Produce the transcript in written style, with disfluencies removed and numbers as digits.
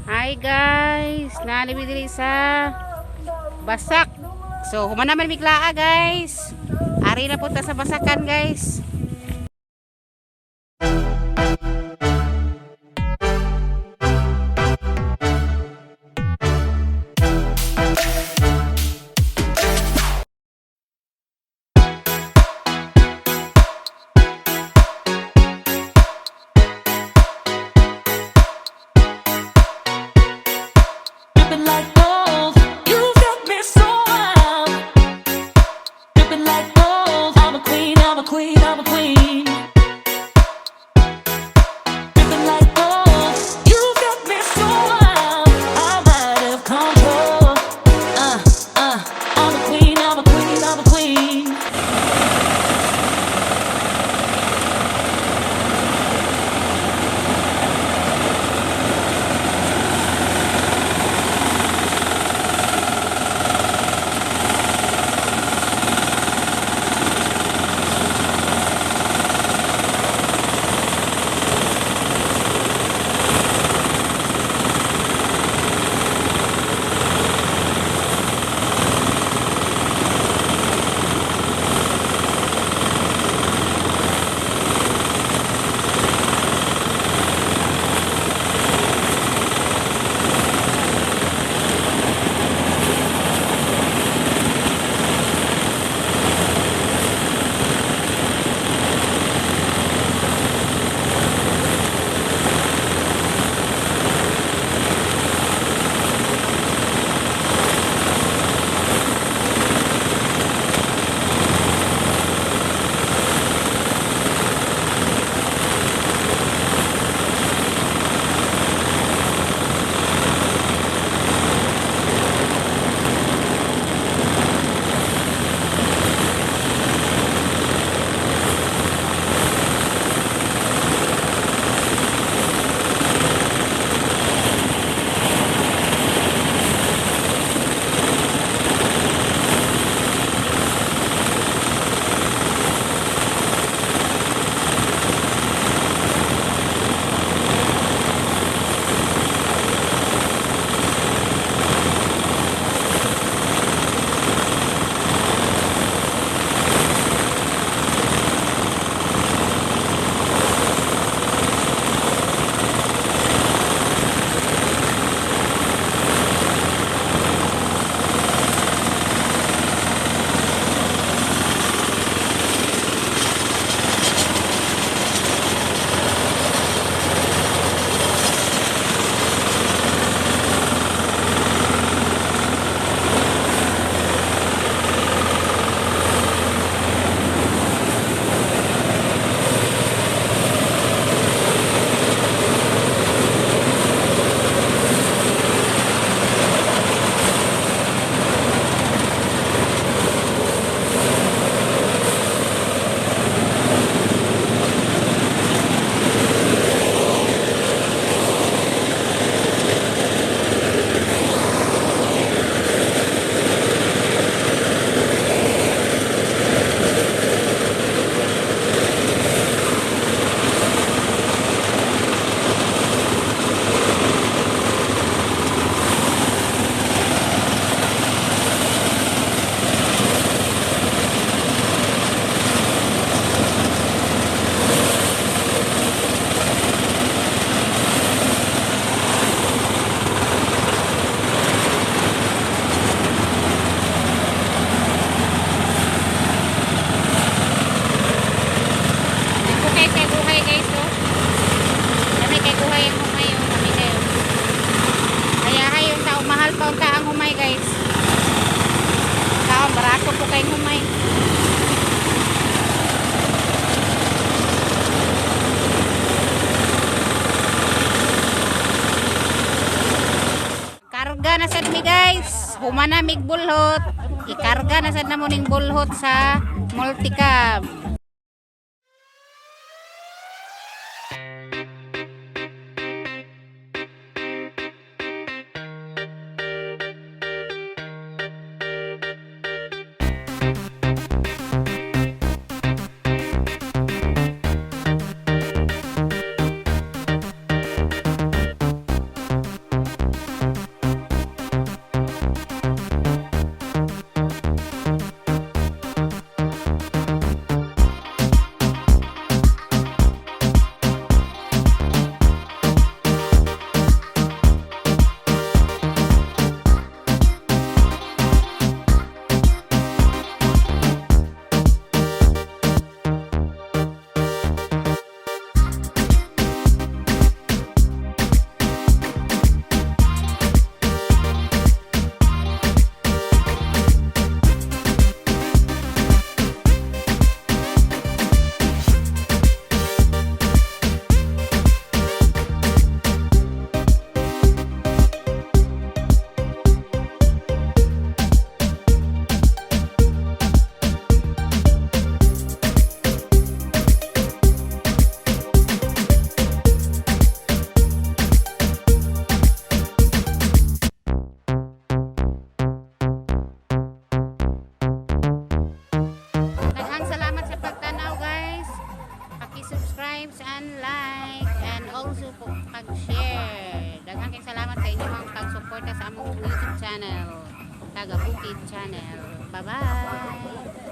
Hi guys, naa mi diri sa Basak. So, human naman miglaa, guys. Ari na punta sa Basakan, guys. Dripping like gold, you got me so wild. Dripping like gold, I'm a queen, I'm a queen, I'm a queen. Dripping like gold, you got me so wild. I'm out of control. I'm a queen, I'm a queen, I'm a queen. Nagkukay kay buhay, guys, oh. Kami kay buhay ang humay, oh. Kami kayo. Kaya hay yung tao, mahal pa unta ang humay, guys. Tao, barato po kay humay. Karga na sad mi, guys. Humana mig bulhot. Ikarga na sad namo ning bulhot sa multicab. Subscribe and like and also po pag-share. Daghan kayong salamat sa inyong pagsuporta sa among YouTube channel, Taga Bukid Channel. Bye-bye!